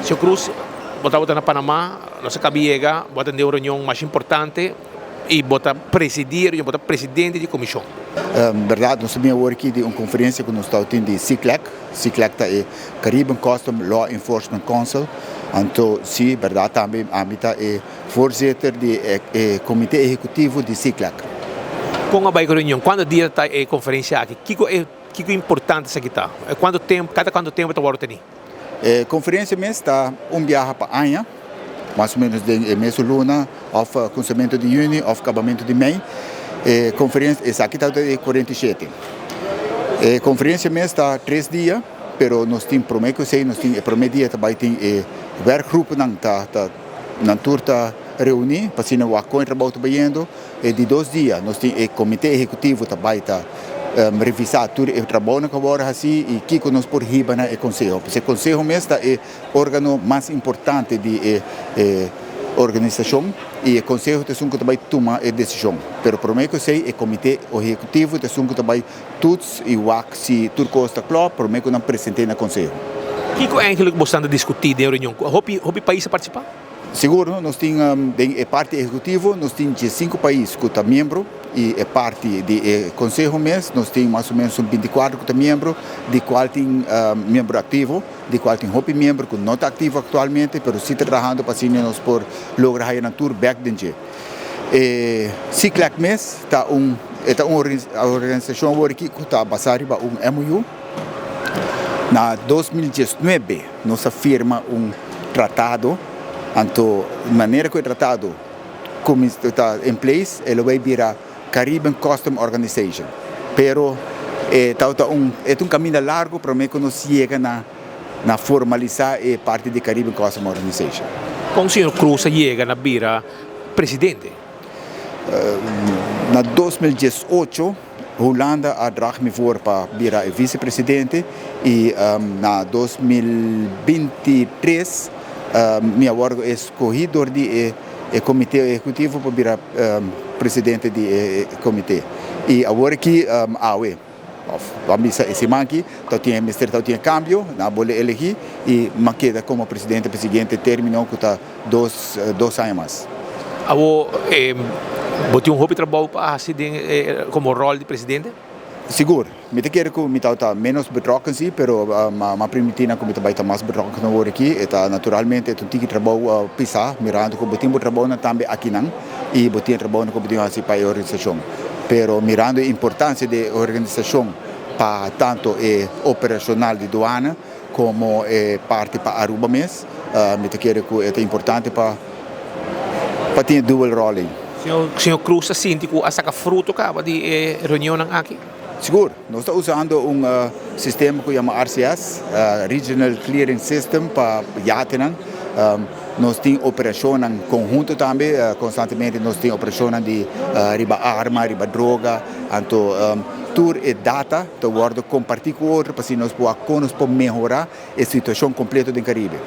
Señor Croes, bo tabata na Panama, nos a caba yega, bo a tende un reunion masha importante y bo ta presidi e reunion, bo ta presidente di e comision. Berdad, nos ta bin awor aki di un conferencia cu nos tabatin di CCLEC. CCLEC ta e Caribbean Custom Law Enforcement Council. Anto, si, berdad tambe ami ta e voorzitter di e comite ehecutivo di CCLEC. Con a bay cu e reunion? Cuanto dia ta e conferencia aki? Kico e kico importante esaki ta? Cuanto tempo, cada cuanto tempo ta wordo teni? E conferencia mes ta un biaha pa aña, mas o menos den e mes luna of cuminsamentu di juni of cabamentu di mei. E conferencia, esaki ta e 47. E conferencia mes ta 3 dia, pero nos tin prome cu esey, nos tin e prome dia ta bay tin e werkgroepnan ta ta nan tur ta reuni pa asina wak con e trabou ta bayendo. E di 2 dia nos tin e comite ehecutivo ta bay ta revisa tur e trabounan cu a worde haci y kico nos por hiba na e conseho. Pasobra e conseho mes ta e organo mas importante di e organisacion y e conseho ta esun cu ta bay tuma e decision. Pero prome cu esey e comite ehecutivo ta esun cu ta bay toets y wak si tur cos ta cla prome cu nan presente na conseho. Kico eigenlijk bo stan ta discuti den e reunion? Hopi hopi pais a participa? Sigur, nos tin den e parti ehecutivo nos tin 15 pais cu ta miembro y e parti di e conseho mes nos tin mas o menos un 24 cu ta miembro, di cual tin miembro activo, di cual tin hopi miembro cu no ta activo actualmente pero si ta trahando pa asina nos por logra haya nan tur bek den dje. E CCLEC mes ta un e ta un organisacion awor aki cu ta basa riba un MOU. Na 2019 nos a firma un tratado, anto manera cu e tratado cuminsa ta in place e lo bay bira Caribbean Custom Organization. Pero e tabata un e ta un caminda largo prome cu nos yega na na formalisa e parti di Caribbean Custom Organization. Con señor Croes a yega na bira presidente? Na 2018 Hulanda a draag mi voor pa bira e vicepresidente y na 2023 mi a wordo escogi door di e comite ehecutivo pa bira presidente di e comite. Y awor aki awe of ban bisa e siman aki ta tin mester ta tin cambio, nan a bolbe elegi y mi a keda como presidente pa e siguiente termino cu ta 2 aña mas. Awo bo tin un hopi trabou pa haci den como rol di presidente? Sigur. Mi ta kere cu mi ta menos betrokken si, pero m'a primiti nan cu mi ta bay ta mas betrokken awor aki. E ta naturalmente e ta un tiki trabou pisa, mirando cu bo tin bo trabounan tambe akinan y bo tin e trabounan cu bo tin haci pa e organisacion. Pero mirando e importancia di e organisacion pa tanto e operacional di douane como e parti pa Aruba mes, mi ta kere cu e ta importante pa pa tin e dual rol ey. Señor Croes ta sinti cu a saca fruto caba di e reunionnan aki? Sigur. Nos ta usando un sistema cu yama RCS, Regional Clearing System, pa yatenan. Nos tin operacionnan conhunto tambe, constantemente nos tin operacionnan di riba arma, riba droga, anto tur e data ta wordo comparti cu otro pa asina nos por wak con nos por mehora e situacion completo den Caribe.